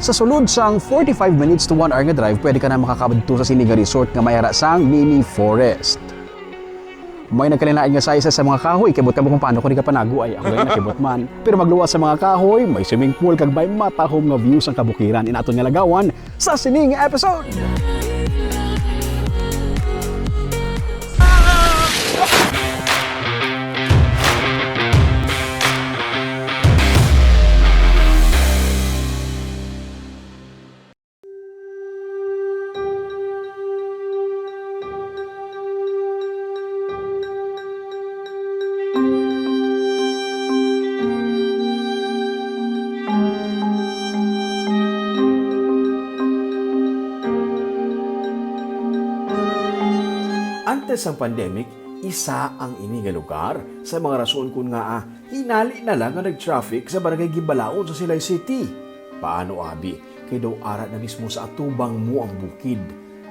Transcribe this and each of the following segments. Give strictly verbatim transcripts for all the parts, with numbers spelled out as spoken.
Sa sulod sang forty-five minutes to one hour nga drive, pwede ka na makakadto sa sini nga resort nga may ara sang mini forest. May nagkalain-lain nga size sa mga kahoy, kay buot kamo kung paano ko ni kapanago ay ako gani nakibot man. Pero magluwas sa mga kahoy, may swimming pool kag may matahom nga view sang kabukiran. Inaton nga lagawan sa sining episode. Antes sang pandemic, isa ang ini nga lugar sa mga rason kon ngaa hinali na lang nga nag-traffic sa Barangay Guibalaon sa Silay City. Paano abi? Kay daw ara na mismo sa atubang mo ang bukid.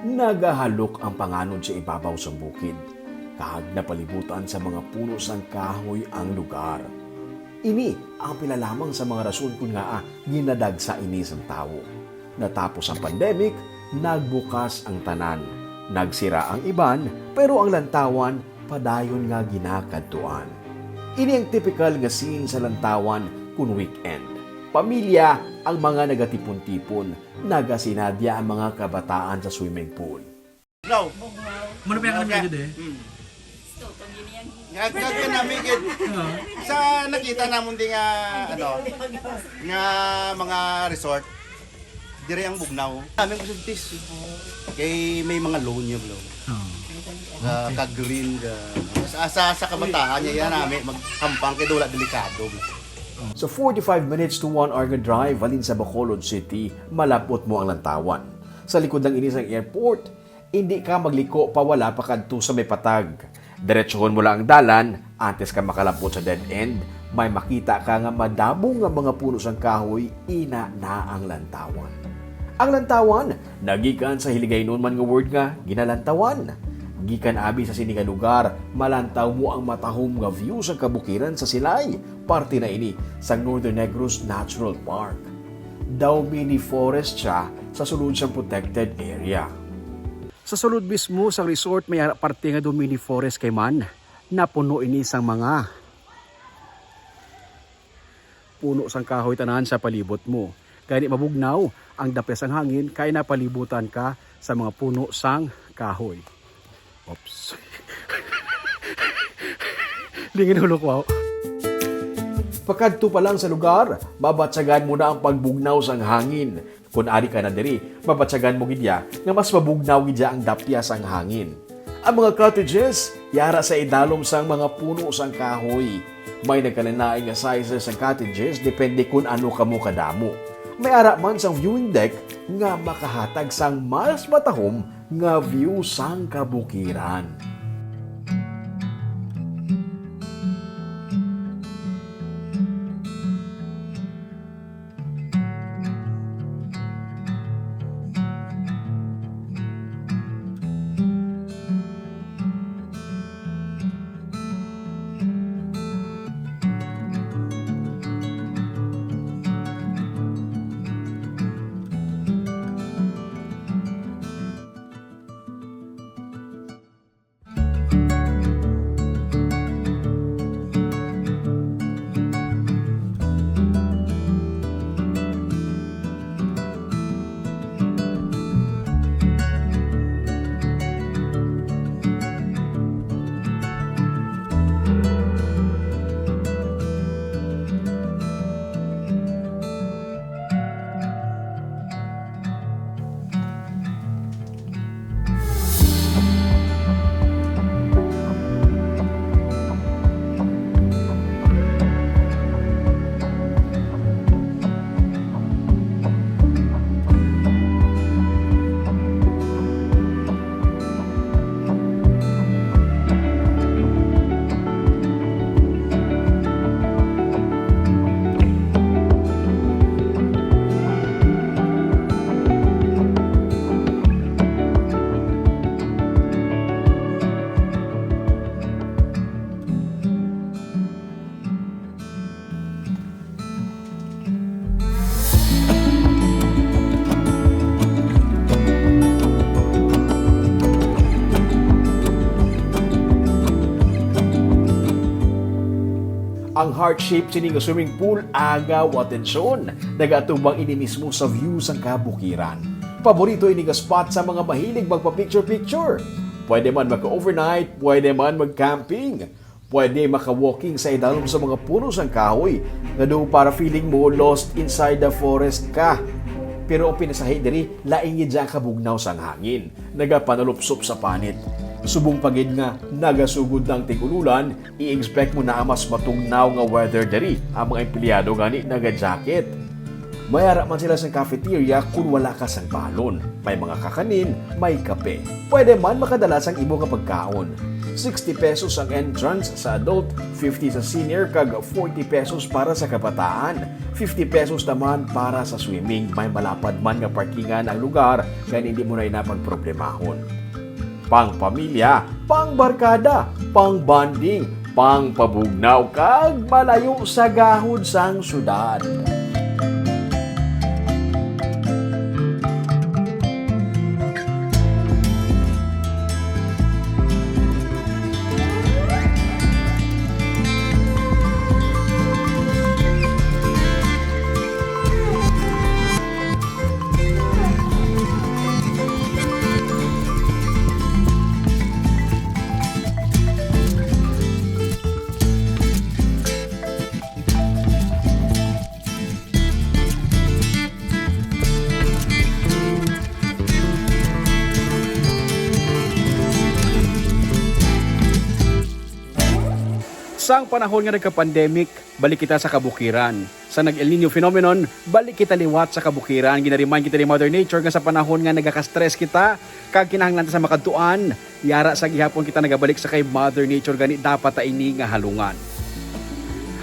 Nagahalok ang panganod sa ibabaw sang bukid, kag napalibutan sa mga puno sang kahoy ang lugar. Ini ang pila lamang sa mga rason kon ngaa ginadagsa ini sang tawo. Natapos ang pandemic, nagbukas ang tanan. Nagsira ang iban, pero ang lantawan padayon nga ginakadtuan. Ini ang tipikal nga scene sa lantawan kon weekend. Pamilya ang mga nagatipon-tipon, nagasinadya ang mga kabataan sa swimming pool. Ikaw? Muna pa yung Okay. Ano gid eh. Hmm. Nga, nga, nga, nami gid. Sa nakita namon di nga, ano, nga mga resort, dire ang bugnaw. Namin ko sa tis. Kay may mga loan yung loan. Oo. Sa kag-green, ka, sa, sa, sa kabataan niya, yan namin, maghampang kay wala delikado. So, forty-five minutes to one hour nga drive halin sa Bacolod City, malapot mo ang lantawan. Sa likod lang ini sang airport, hindi ka magliko pa wala pa kadto sa may patag. Diretsohon mo lang ang dalan antes ka makalapot sa dead end. May makita ka nga madamo nga mga puno sang kahoy, ina na ang lantawan. Ang lantawan nagikan sa Hiligaynon man nga word nga ginalantawan. Gikan abi sa sini nga lugar, malantaw mo ang matahom nga view sa kabukiran sa Silay. Parte na ini sa Northern Negros Natural Park. Daw mini forest siya sa sulod sang protected area. Sa sulod mismo sang resort, may ara parte nga daw mini forest kay man napuno ini sang mga puno sang kahoy tanan sa palibot mo. Gani mabugnaw ang dapya sang hangin kay napalibutan ka sa mga puno sang kahoy. Oops. Lingin ulo ko, aw. Pakadto pa lang sa lugar, mabatyagan mo na ang pagbugnaw sang hangin. Kon ari ka na diri, mabatyagan mo gid ya nga mas mabugnaw gid ya ang dapya sang hangin. Ang mga cottages yara sa idalom sang mga puno sang kahoy. May nagkalain-lain nga sizes sang cottages, depende kon ano kamo kadamo. May ara man sang viewing deck nga makahatag sang mas matahom nga view sang kabukiran. Ang heart shape sini nga swimming pool agaw atensyon. Nagaatubang ini mismo sa view sang kabukiran. Paborito ini nga spot sa mga mahilig magpa-picture-picture. Pwede man magka-overnight, pwede man mag-camping. Pwede maka-walking sa idalom sa mga puno sang kahoy, nga daw para feeling mo lost inside the forest ka. Pero ang pinasahi diri, lain gid ang kabugnaw sang hangin, nagapanulupsop sa panit. Subong pa gid nga nagasugod na ang tig-ululan, i-expect mo na mas matugnaw nga weather diri. Ang mga empleyado gani naga-jacket. May ara man sila sang cafeteria kung wala ka sang balon. May mga kakanin, may kape. Pwede man makadala sang imo nga pagkaon. Sixty pesos ang entrance sa adult, fifty sa senior, kag forty pesos para sa kabataan. Fifty pesos naman para sa swimming. May malapad man nga parkingan ang lugar, kaya hindi mo na ina pagproblemahon. Pang pamilya, pang barkada, pang bonding, pang pabugnaw, kag malayo sa gahod sang syudad. Sang panahon nga nagka-pandemic, balik kita sa kabukiran. Sa nag-El Niño phenomenon, balik kita liwat sa kabukiran. Gina-remind kita ni Mother Nature nga sa panahon nga nagaka-stress kita, kag kinahanglan ta sa makadtuan, yara sa gihapon kita nagabalik sa kay Mother Nature, gani dapat ta ini nga halungan.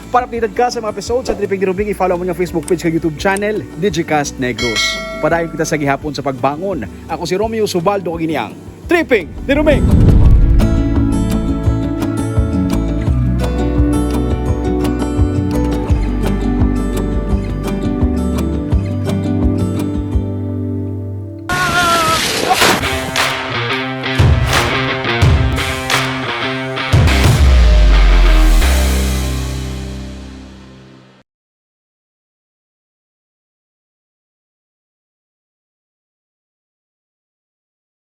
Para updated ka sa mga episode sa Tripping ni Ruming, i-follow mo ang Facebook page kag YouTube channel, Digicast Negros. Padayon kita sa gihapon sa pagbangon. Ako si Romeo Subaldo, kag ini ang Tripping ni Ruming.